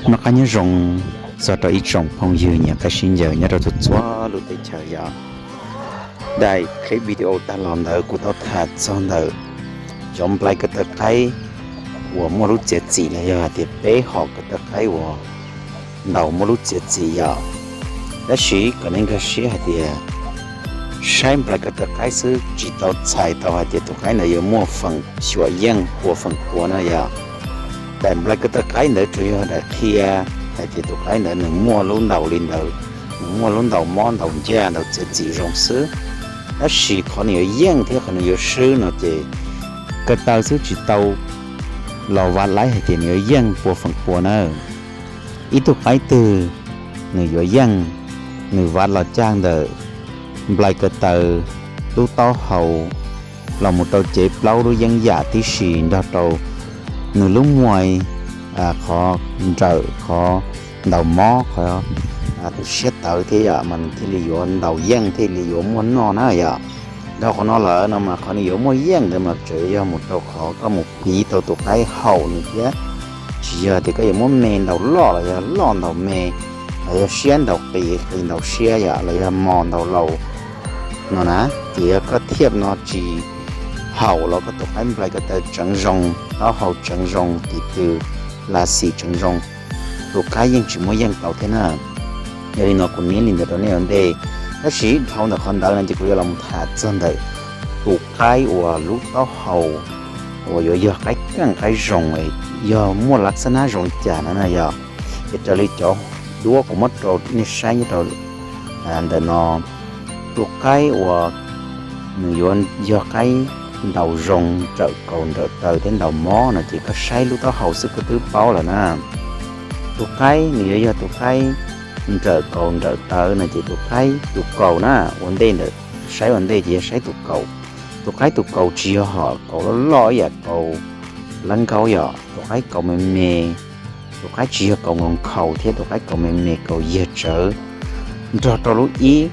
Noj qab nyob zoo txog rau ib tsoom phooj ywg nyiam qaib sib ncaws nyob rau txhua txhua lub teb chaws yom. Daim clip video tag los ntawd kuv tau tham txog ntawm cov nplai ko taw qaib uas muaj lub txiav txim los yog hais tias peb hom ko taw qaib uas ntaus muaj lub txiav txim yom. Tab sis kom nej nkag siab hais tias saib nplai ko taw qaib xwb tsis tau txhais tau hais tias tus qaib ntawd yuav muaj feem xyuam yeej pua feem pua na yom. Daim nplai ko taw qaib ntawd tsuas yog daim qhia hais tias tus qaib ntawd nws muaj lub ntaus li ntawd, nws muaj lub ntaus mob ntaus ncaj ntaus txiav txim zoo xwb. Tab sis qhov nws yuav yeej thiab qhov nws yuav swb no ces ko taw xwb tsis tau los vav laib hais tias nws yuav yeej pua feem pua na. Ib tug qaib twg nws yuav yeej, nws vav los caj ntawm nplai ko taw lub taub hau los mus rau cev plaub lub yeeb yam tib si nrog rau nws lub muaj qhov nrawm qhov ntaus mob qhov tus siab tawv thiab yom, mas nws thiaj li yuav ntaus yeej thiaj li yuav muaj noj na yom. Dhau qhov no lawm no mas qhov nws yuav muaj yeej ntawd mas tseem yog mus rau qhov koj mus piv tau tus qaib haum nws thiab. Tsis yog tias koj yuav muab me ntaus loj los yog loj ntaus me, los yog siab ntaus qis qis ntaus siab yom, los yog mos ntaus laus no na. Ces yog koj thiaj no tsis haum los koj tus qaib nplai ko taw tseev zoo, taub hau tseev zoo, tis tw, las xim tseev zoo, tus qaib yeej tsis muaj yeej tau thiab na. Yog li no kuv niab li ntawd rau nej ua ntej. Tab sis dhau ntawm qhov ntawd no ces kuv yuav los tham txog ntawm tus qaib uas lub taub hau uas yuav yog qaib keej qaib zoo, yog muaj lav xab nab zoo li cas no na yom. Ces raws li cov duab kuv muab rau nej saib nyob rau ntawm no, tus qaib uas nws yuav yog qaib ntaus zoo nrawm kaus nrawm taw thiab ntaus mob no ces koj saib lub taub hau xwb koj twb paub lawm na. Tus qaib nws yuav yog tus qaib nrawm kaus nrawm taw no ces tus qaib tus kaus na, ua ntej ntawm, saib ua ntej ces yog saib tus kaus. Tus qaib tus kaus tsis yog hom kaus loj loj ib yam kaus lab nkaub yom, tus qaib kaus me me, tus qaib tsis yog kaus nkoos khaus thiab, tus qaib kaus me me kaus yiag tsawv nrog rau lub ib.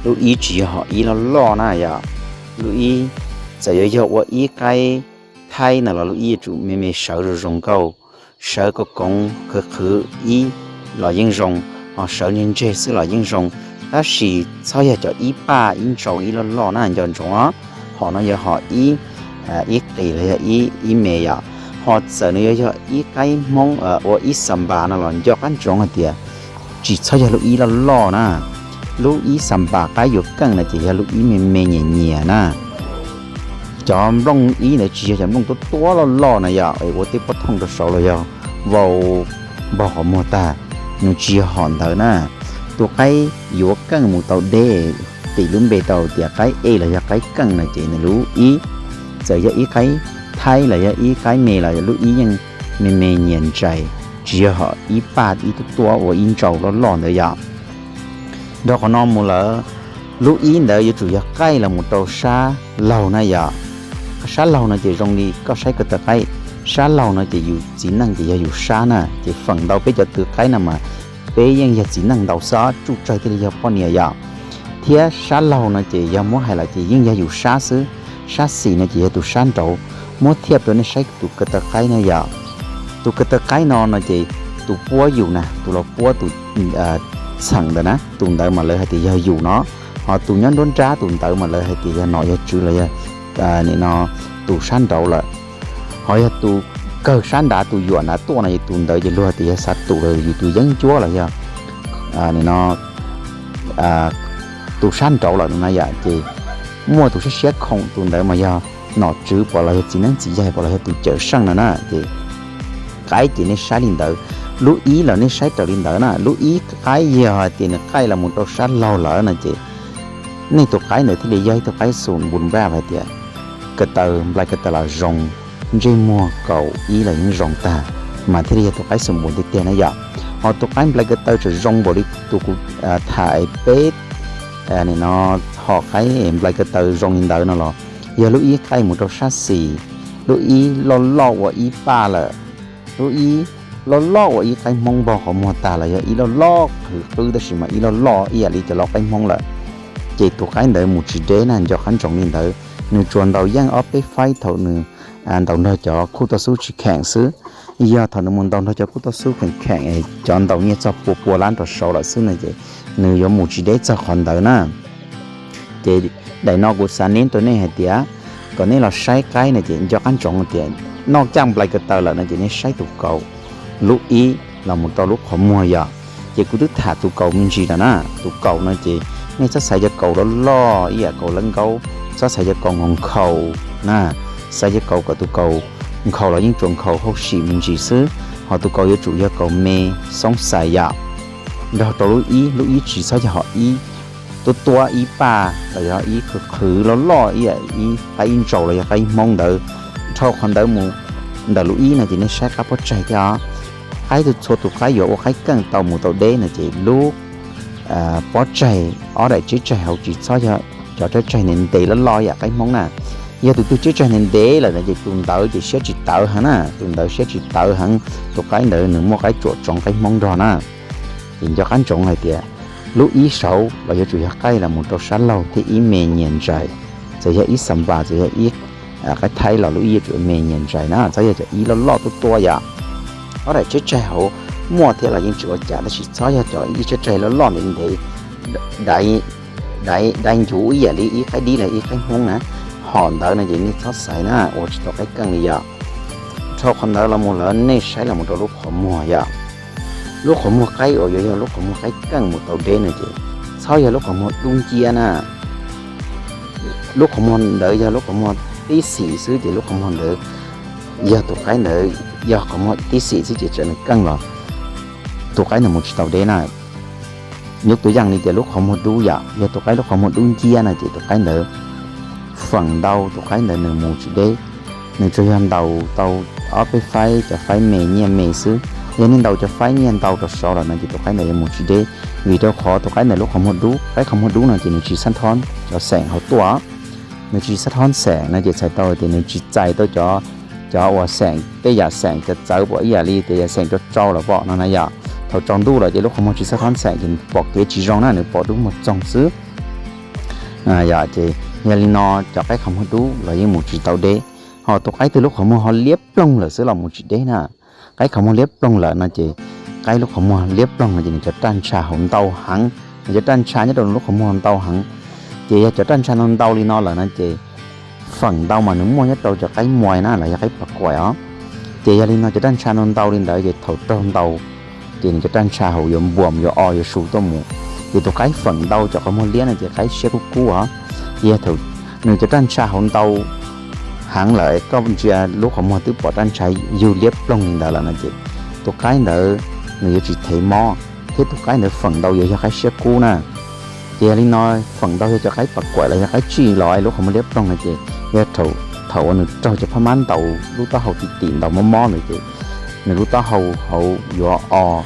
Lub ib tsis yog hom ib loj loj na yom. Lub ib txawm yuav yog ua ib qaib thaib na los lub ib yuav tsum me me sawv zoo zoo nkauj, sawv koos koos qhwv qhwv ib los yeej zoo, ho sawv ntseg ntseg xwb los yeej zoo. Tab sis txhob yog cov ib paj ib ntsau ib loj loj na nco ntsoov os. Hom no yog hom ib, ib qis los yog ib me yom. Ho txawm nws yuav yog ib qaib Hmoob ua ib xas npas no los nco qab ntsoov hais tias tsis txhob yog lub ib loj loj na. Lub ib xas npas qaib yuav keej no ces yog lub ib me me nyias nyias na. Cov nplooj ib ntawd tsis yog cov nplooj tuab tuab loj loj na yom, es ua tej pob thooj rau saud los yog vau npog qhov muag tag, nws tsis yog hom ntawd na. Tus qaib yuav keej mus tau deb, tim lub npe tau tias qaib ej los yog qaib keej no ces nws lub ib, txawm yog ib qaib thaib los yog ib qaib me los lub ib yeej me me nyias ntsais, tsis yog hom ib paj ib tuab tuab ua ib ntsau loj loj ntawd yom. Dhau qhov no mus lawm, lub ib ntawd yuav tsum yog qaij los mus rau sab laug na yom. Sab laug no ces zoo li koj saib ko taw qaib, sab laug no ces yus txiv neej ces yog yus sab na, ces feem ntau peb cov tw qaib no mas peb yeej yog txiv neej ntau xwb, tsuj tsawg thiaj li yog poj niam yom. Thiab sab laug no ces yog muab hais lawm ces yeej yog yus sab xwb, sab xis no ces yog tus sab nraud. Muab thiaj rau nej saib tus ko taw qaib na yom. Tus ko taw qaib no no ces tus puab yus na, tus los puab tus txheem ntawd na, tus ntawd mas lawv hais tias yog yus no. Ho tus nyob nruab nrab tus ntawd mas lawv hais tias yog nom yog tswv los yog nim no tus sab nraud lawm. Ho yog tus kawg sab nrad tus yuam nrad tuaj no ces tus ntawd ces luag tias yog xav tus los yus tus yeeb ncuab los yog nim no tus sab nraud lawm no na yom. Ces muaj tus siab siab khoom tus ntawd mas yog nom tswv pom los yog txiv neeb txiv yaig pom los yog tus cawm seej no na. Ces qaib ces nej saib li ntawd, lub ib los nej saib raws li ntawd na. Lub ib qaib yog hais tias nws qaij los mus rau sab laug lawm no ces nej tus qaib ntawd thiaj li yog ib tug qaib xum npus npaj hais tias ko taw nplai ko taw los zoo, ntsej muag kaus ib los yeej zoo tag, mas thiaj li yog tus qaib xum npus tiag tiag na yom. Ho tus qaib nplai ko taw tseem zoo npaum li tus kuv tham peb nim no hom qaib nplai ko taw zoo li ntawd no los yog lub ib qaij mus rau sab xis, lub ib loj loj ua ib paj lawm, lub ib loj loj ua ib qaib hmoob npog qhov muag tag los yog ib loj loj qhwv qwb tab sis mas ib loj loj ib yam li cov loj qaib hmoob lawm. Ces tus qaib ntawd mus tsis deb na, nco qab ntsoov li ntawd. Nws tsuas ntaus yeej ob peb faib thaum nws ntaus nrog cov khuj toj xub tsis kheem xwb. yog thaum nws mus ntaus nrog cov kub tauj xub kheem kheem, cov ntaus nyiaj txog pua pua lab rau saud lawm xwb no ces nws yuav mus tsis deb txog qhov ntawd na. Ces daim no kuv xav neb rau nej hais tias kom nej los saib qaib no ces nco qab ntsoov tias noj caj nplais ko taw lawm no ces nej saib tus kaus lub ib los mus rau lub qhov muag yom. Ces kuv twb tham tus kaus me ntsis lawm na. Tus kaus no ces nej txhob xaiv cov kaus loj loj ib yam kaus lawv nkaub, txhob xaiv cov kaus nkhaus nkhaus na. Xaiv cov kaus kom tus kaus nkhaus los yeej tsuas nkhaus hauj sim me ntsis xwb, ho tus kaus yuav tsum yog kaus me, xoob xais yom. Nrog rau lub ib, lub ib tsis txhob yog ho ib tuab tuab ib paj los yog ib qhwv qhwv loj loj ib yam ib qaib ib ntsaus los yog qaib ib hmoob ntawd. Dhau qhov ntawd mus ntawm lub ib no ces nej saib qab pob tsaig thiab os. Qaib txhua tus qaib yuav ua qaib keej tau mus tau deb no ces lub pob tsaig, ob daim tseb tsaig hauv tsis txhob yog cov tseb tsaig ntev ntev loj loj yam qaib hmoob na. Yog tus twg tseb tsaig ntev ntev lawm no ces tus ntawd ces siab tsis tawv heev na, tus ntawd siab tsis tawv heev, tus qaib ntawd nws muaj qaib tsuam tsoov qaib hmoob nrog na. Ces nco qab ntsoov hais tias lub ib saud los yuav tsum yog qaib los mus rau sab laug thiab ib me nyias ntsais. Txawm yog ib xas npas, txawm yog ib qaib thaib los lub ib yuav tsum me nyias ntsais na, txhob yog cov ib loj loj tuab tuab yom. Ob daim tseb tsaig hauv muaj thiab los yeej tsis ua cas, tab sis txhob yog cov ib tseb tsaig loj loj ntev ntev, dai ncuv ib yam li ib qaib dib los ib qaib hmoob na. Hom ntawd no ces nej txhob xaiv na, ua tsis tau qaib keej li yom. Dhau qhov ntawd los mus lawm nej saib los mus rau lub qhov muag yom. Lub qhov muag qaib uas yuav yog lub qhov muag qaib keej mus tau deb no ces txhob yog lub qhov muag dub nciab na. Lub qhov muag ntawd yog lub qhov muag tib xim xwb ces lub qhov muag ntawd, yog tus qaib ntawd yog qhov muag tib xim xwb ces txawm nws keej los tus qaib ntawd mus tsis tau deb na. Yog tus yam li tias lub qhov muag dub yom, yog tus qaib lub qhov muag dub nciab no ces tus qaib ntawd feem ntau tus qaib ntawd nws mus tsis deb. Nws tsuas yog ntaus tau ob peb faib, cov faib me nyiaj me xwb. Yog nej ntaus cov faib nyiaj ntau rau saud lawm no ces tus qaib ntawd yuav mus tsis deb, vim rau qhov tus qaib ntawd lub qhov muag dub, qaib qhov muag dub no ces nws tsis xab thoob cov xeem hauv tuaj. Nws tsis xab thoob xeem no ces txhais tau tias nws tsis txais tau cov, cov uas xeem, tej yam xeem cov txawv pom ib yam li tias yam xeem tso tsau los pom no na yom. Thaum tsaus ntuj lawm ces lub qhov muag tsis xab thoob xeem ces nws pom kev tsis zoo na, nws pom dub muag txoog xwb. Yog ces yog li no cov qaib qhov muag dub los yeej mus tsis tau deb. Ho tus qaib twg lub qhov muag ho liab ploog lawm xwb los mus tsis deb na. Qaib qhov muag liab ploog lawm no ces, qaib lub qhov muag liab ploog no ces nws cov raj ntsha hauv ntau heev, nws cov raj ntsha nyob rau lub qhov muag ntau heev. Ces yog cov raj ntsha ntau ntau li no lawm no ces feem ntau mas nws muaj nyob rau cov qaib muais na los yog qaib pas kuais os. Ces yog li no cov raj ntsha ntau ntau li ntawd ces thaum raug ntaus ces nws cov raj ntsha hauv yuav npuas yuav o yuav su tuaj mus. Ces tus qaib feem ntau cov qhov muag liab no ces qaib siab kub kub os. Ces yog thaum nws cov raj ntsha hauv ntau heev lawm koj ntsia lub qhov muag twb pom raj ntsha yug liab ploog li ntawd lawm no ces tus qaib ntawd nws yuav tsis thev mob thiab tus qaib ntawd feem ntau yuav yog qaib siab kub na. Ces yog li no feem ntau yog cov qaib pas kuais los yog qaib tsij los lub qhov muag liab ploog no ces yog thaum uas nws raug cov phab mab ntaus lub taub hau tim tim ntaus mob mob ntawd ces nws lub taub hau hauv yuav o,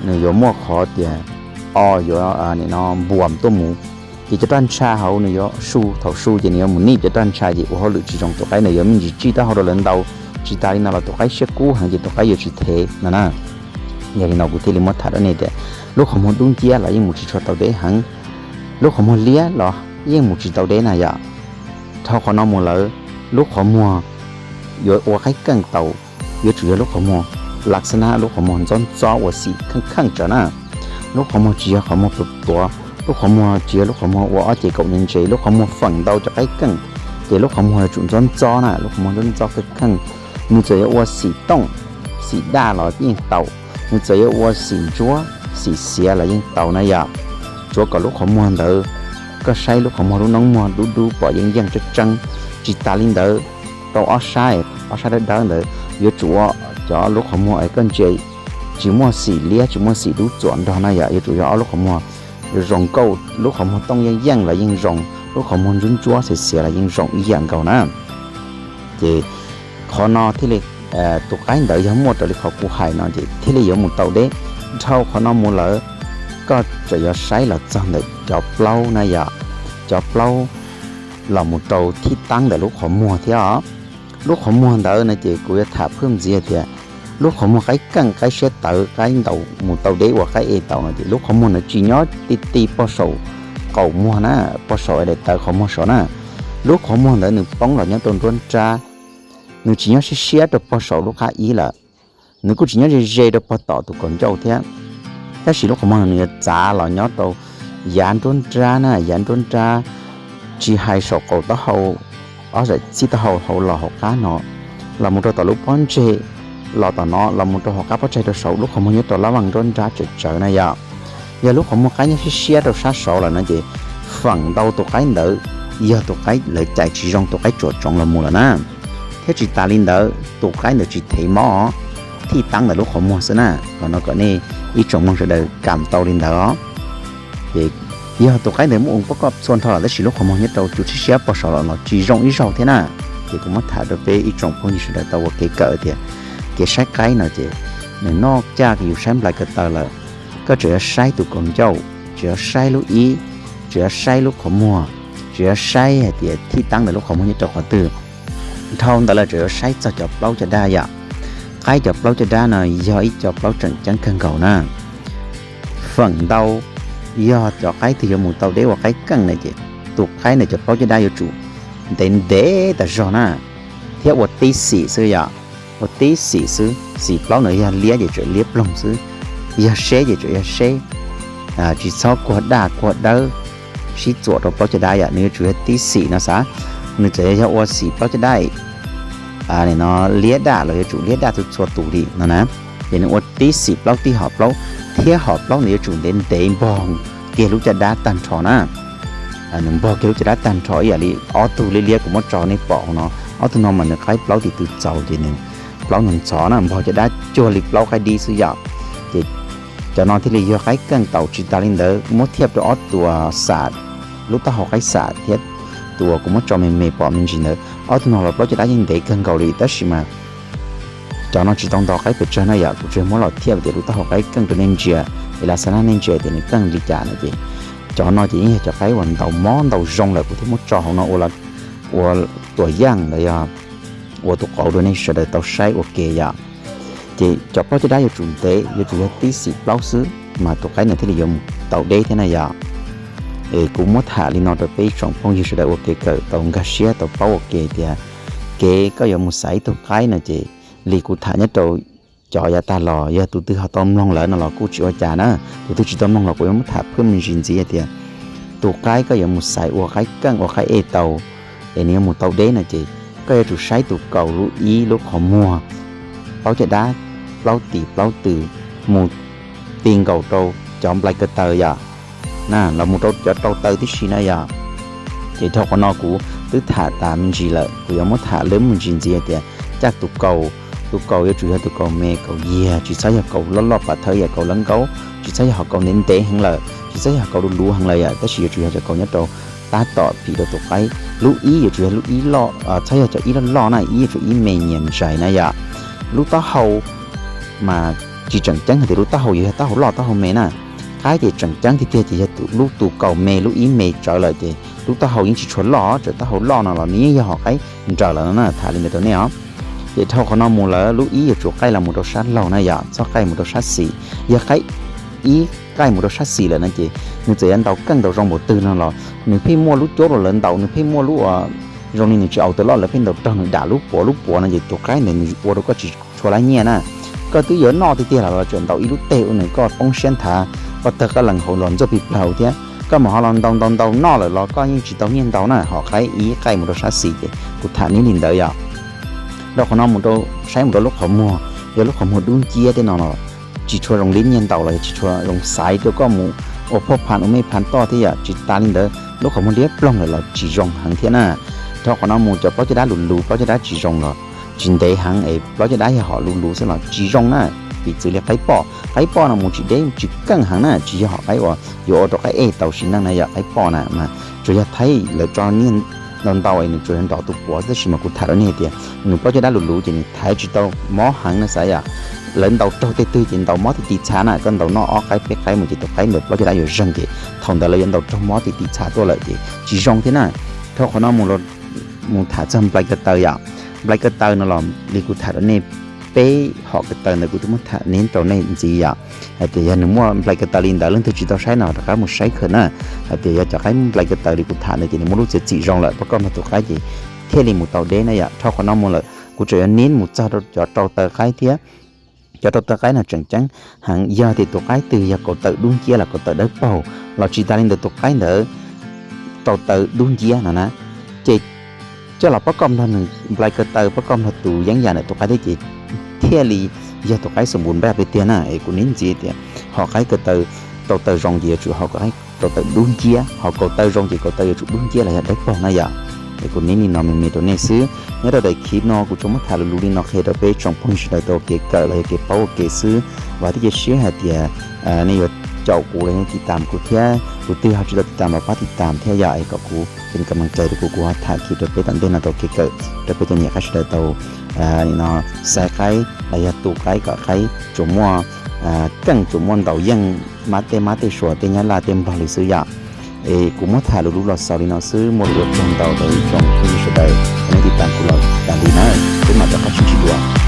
nws yuav muaj qhov tias o yuav nim no npuas tuaj mus. Ces cov raj ntsha hauv nws yuav su, thaum su ces nws yuav mus nij cov raj ntsha ces ua hauj lwm tsis zoo, tus qaib ntawd yuav me ntsis tsij taub hau rau lawv ntaus. Tsis tas li no los tus qaib siab kub heev ces tus qaib yuav tsis thev no na. Yog li no kuv thiaj li muab tham rau nej tias lub qhov muag dub nciab los yeej mus tsis tshua tau deb heev, lub qhov muag liab los yeej mus tsis tau deb na yom. Dhau qhov no mus lawm, lub qhov muag yuav ua qaib keej tau yuav tsum yog lub qhov muag laxana, lub qhov muag ntxob ntxob ua xim kheej kheej tsawv na. Lub qhov muag tsis yog qhov muag pluav pluav, lub qhov muag tsis yog lub qhov muag ua ob ce kaum ntse ntse, lub qhov muag feem ntau cov qaib keej, ces lub qhov muag yuav tsum ntxob ntxob na, lub qhov muag ntxob ntxob kheej kheej. Nws txawm yuav ua xim tooj, xim daj los yeej tau, nws txawm yuav ua xim ntsuab, xim xiav los yeej tau na yom. Tsuav kom lub qhov muag ntawd, koj saib lub qhov muag lub noob muag dub dub pom yeej yeej tseeb tseeb. Tsis tas li ntawd, rau ob sab, ob sab dawb dawb ntawd yuav tsum ua cov lub qhov muag es koj ntsia tsis muaj xim liab tsis muaj xim dub txuam nrog na yom, yuav tsum yog ob lub qhov muag zoo nkauj, lub qhov muag tooj yeej yeej los yeej zoo, lub qhov muag ntsuab ntsuab xiav xiav los yeej zoo ib yam nkaus na. Ces qhov no thiaj li, tus qaib ntawd yog muaj raws li qhov kuv hais no ces thiaj li yuav mus tau deb. Dhau qhov no mus lawm, koj tseem yuav saib los txog ntawm cov plaub na yom, cov plaub los mus rau thib tab ntawm lub qhov muag thiab os. Lub qhov muag ntawd no ces kuv yuav tham phwj ntxiv tias lub qhov muag qaib keej, qaib siab tawv, qaib ntaus mus tau deb ua qaib e tau no ces lub qhov muag ntawd tsis nyob ti ti pog saum qaum muag na, pog saum daim tawv qhov muag saud na. Lub qhov muag ntawd nws poob los nyob rau nruab nrab, nws tsis nyob siab siab rau pog saum lub qab ib lawm. Nws kuj tsis nyob ze ze rau pog tom tus kaus ncauj thiab, tab sis lub qhov muag no nws yuav txav los nyob rau yav nruab nrab na, yav nruab nrab, tsis hais saum qaum taub hau, ob zaim txij taub hau hauv los hauv qab no, los mus rau tom lub pob ntseg, los tom no los mus rau hauv qab pob tsaig rau saum, lub qhov muag nyob rau lab vaj nruab nrab tsawv tsawv na yom. Yog lub qhov muag qaib nyob siab siab rau sab saud lawm no ces feem ntau tus qaib ntawd yog tus qaib lawv cais tsis zoo, tus qaib tsuam tsoov los mus lawm na. Thiab tsis tas li ntawd tus qaib ntawd tsis thev mob, thij tab ntawm lub qhov muag xwb na. Qhov no kom nej ib tsoom mloog sawv daws kam tau li ntawd os. Ces yog tus qaib ntawd muaj ua poj koj txhua nrho lawm tab sis lub qhov muag nyob rau cus siab siab pog saud los los tsis zoo ib zaug thiab na. Ces kuv muab tham rau peb ib tsoom phooj ywg sawv daws tau ua kev kawm tias kev saib qaib no ces nws noj caj yus saib nplai ko taw lawm, koj tseem yuav saib tus kaus ncauj, tseem yuav saib lub ib, tseem yuav saib lub qhov muag, tseem yuav saib hais tias thij tab ntawm lub qhov muag nyob rau qhov twg. Dhau ntawd lawm tseem yuav saib txog cov plaub caj dab yom. Qaib cov plaub caj dab no yog ib co plaub tseem ceeb kawg nkaus na. Feem ntau yog cov qaib twg yuav mus tau deb ua qaib keej na ces tus qaib ntawd cov plaub caj dab yuav tsum ntev ntev tas zog na, thiab ua tib xim xwb yom, ua tib xim xwb. Xim plaub ntawd yog liab ces tseem liab ploog xwb, yog seb ces tseem yog seb, tsis txhob kuag daj kuag dawb sib txuam rau plaub caj dab yom. Nws yuav tsum yog tib xim no xav, nws txawm yog ua xim plaub caj dab no liab daj los yuav tsum liab daj txhua txhua tus li no na. Ces nws ua tib xim plaub tib hom plaub, thiab hom plaub nws yuav tsum ntev ntev npog kiag lub caj dab tag nrho na. Nws npog kiag lub caj dab tag nrho ib yam li ob tug liab liab kuv muab tso nej pom hauv no, ob tug no mas nws qaib plaub tim tw txaus ces nws plaub ntxhov ntxhov na, npog caj dab cuag li plaub qaib dib xwb yom. Ces cov no thiaj li yog qaib keej tau. Tsis tas li ntawd muab thiaj rau ob tus xam, lub taub hau qaib xam thiab tus uas kuv muab tso me me pom me ntsis ntawd, ob tug no los plaub caj dab yeej ntev kawg nkaus li tab sis mas cov no tsis tau ntaus qaib pes tsawg na yom. Kuv tsuas muab los thiaj tias lub taub hau qaib keej rau nej ntsia, es los xav nej ntsia tias nws keej li cas no ces cov no ces yeej yog cov qaib uas ntaus mob ntaus zoo lawm kuv thiaj muab tso hauv no ua, ua tuam yaj los yog ua tus qauv rau nej sawv daws tau saib ua ke yom. Ces cov plaub caj dab yuav tsum ntev, yuav tsum yog tib xim plaub xwb mas tus qaib ntawd thiaj li yuav mus tau deb thiab na yom. Es kuv muab tham li no rau peb ib tsoom phooj ywg sawv daws ua kev kawm tau nkag siab tau paub ua ke tias kev koj yuav mus xaiv ib tug qaib no ces li kuv tham nyob rau cov yav tag los yog tus twg ho tau mloog lawm no los kuj tsis ua cas na, tus twg tsis tau mloog los kuv yuav muab tham phwj me ntsis ntxiv hais tias tus qaib koj yuav mus xaiv ua qaib keej ua qaib ej tau, es nws yuav mus tau deb no ces koj yuav tsum saib tus kaus lub ib lub qhov muag, plaub caj dab, plaub tis plaub tw, mus ti nkaus rau cov nplai ko taw yom, na los mus rau cov rau taw tib si na yom. Ces dhau qhov no kuv twb tham tas me ntsis lawm, kuv yuav muab tham lwb me ntsis ntxiv hais tias caj tus kaus, tus kaus yuav tsum yog tus kaus me kaus yiag, tsis txhob yog kaus loj loj pam thawj yam kaus lawv nkaub, tsis txhob yog hom kaus ntev ntev heev lawm, tsis txhob yog hom kaus du du heev lawm yom, tab sis yuav tsum yog cov kaus nyob rau tab tom phim rau tus qaib. Lub ib yuav tsum yog lub ib loj, txhob yog cov ib loj loj na, ib yuav tsum ib me nyias ntsais na yom. Lub taub hau mas tsis tseem ceeb hais tias lub taub hau yuav yog taub hau loj taub hau me na. Qaib ces tseem ceeb tiag tiag ces yog lub tus kaus me lub ib me tsawv lawm ces lub taub hau yeej tsis tshua loj, txawm taub hau loj no los nws yeej yog hom qaib nrawm lawm no na, tham li ntawd rau nej os. Ces dhau qhov no mus lawm lub ib yuav tsum qaij los mus rau sab laug na yom, txhob qaij mus rau sab xis. Yog qaib ib qaij mus rau sab xis lawm no ces nws txawm yuav ntaus keej ntaus zoo npaum twg no los nws pheej muaj lub cuab rau lawv ntaus, nws pheej muaj lub uas zoo li nws tsis aus taws loj lawv pheej ntaus raug nws dam lub puav lub puav no ces tus qaib ntawd nws ua rau koj tsis tshua lab nyiaj na. Koj twb yuav noj tiag tiag los los tseem ntaus ib lub teg ua nws koj poob siab nthav, koj tawg qab lees hauv los ntxuaj plig plaws thiab. Koj mam ho los ntaus ntaus ntaus noj lawm los koj yeej tsis tau nyiaj ntaus na, hom qaib ib qaij mus rau sab xis ces kuv tham neb li ntawd yom. Dhau qhov no mus rau, saib mus rau lub qhov muag, yog lub qhov muag dub nciab tej no los tsis tshua zoo li nyiaj ntaus los yog tsis tshua zoo xaiv rau koj mus ua phoj phan ua mej phan toj thiab yom. Tsis tas li ntawd lub qhov muag liab ploog lawm los tsis zoo heev thiab na. Dhau qhov no mus cov plaub caj dab luv luv, plaub caj dab tsis zoo los tsis ntev heev es plaub caj dab yog hom luv luv xwb los tsis zoo na. Piv txwv li qaib poj, qaib poj no mus tsis deb tsis keej heev na, tsis yog hom qaib uas yuav ua rau qaib ej tau sim neej na yom. Qaib poj na mas tsuas yog thaib lawv tso nyiaj ntau ntau es nws tsuas yog nrov tus puav xwb, tab sis mas kuv tham rau nej tias nws plaub caj dab luv luv ces nws thaiv tsis tau mob heev na xav yom. Lawv ntaus raug tej twg ces ntaus mob ti ti txha na, koj ntaus noj ob qaib peb qaib mus ces tus qaib ntawd plaub caj dab yuav zeeg ces thaum ntawd lawv yuav ntaus raug mob ti ti txha tuaj lawm ces tsis zoo thiab na. Dhau qhov no mus tham txog nplai ko taw yom. Nplai ko taw no los li kuv tham rau nej peb hom ko taw ntawd kuv twb muab tham neb rau nej ntxiv yom. Hais tias yog nws muaj nplai ko taw li ntawd leej twg tsis tau saib no rov qab mus saib khawm na. Hais tias yog cov qaib nplai ko taw li kuv tham ntawd ces nws muaj lub txiav txim zoo lawm, pab koj mas tus qaib ces thiaj li mus tau deb na yom. Dhau qhov no mus lawm kuv tseem yuav neb mus txog rau cov rau taw qaib thiab. Cov rau taw qaib no tseem ceeb heev, yog tias tus qaib twg yog kaus taw dub nciab los kaus taw dawb paug, los tsis tas li ntawd tus qaib ntawd rau taw dub nciab no na, ces coj los pob koj nplog nws nplai kaw taw, pob koj nplog tus yeeb yam ntawm tus qaib thiab ces thiaj li yog tus qaib xoo npus npab peb tiag na. Es kuv nim ntxiv tias hom qaib kaw taw, rau taw zoo ces yuav tsum hom qaib rau taw dub nciab, hom kaus taw zoo ces kaus taw yuav tsum dub nciab los yog dawb paug na yom. Es kuv nim li no me me rau nej xwb. Nyob rau daim clip no kuv tsuas muab tham lus lus li no qhia rau peb tsoom phooj ywg sawv daws tau kev kawm los yog kev paub ua ke xwb. Vam thiab cia siab hais tias nej yuav caum kuv los yog tiv tam kuv thiab, tus twg ho tsis tau tiv tam los pab tiv tam thiab yom, es kom kuv kam maj cai rau kuv, kuv ho tham clip rau peb tom ntej no tau kev kawm rau peb cov niam qaib sawv daws tau no xaiv qaib los yog tu qaib kom qaib tsuas muaj keej, tsuas muaj ntaus yeej mab tej mab tej suav tej nyab laj tej nplog li xwb yom. Es kuv muab tham lus lus los xaus li no xwb, muaj lus ua tsaug ntau rau ib tsoom phooj ywg sawv daws uas nej tiv tam kuv los tas li na, peb mam rov qab sib ntsib dua.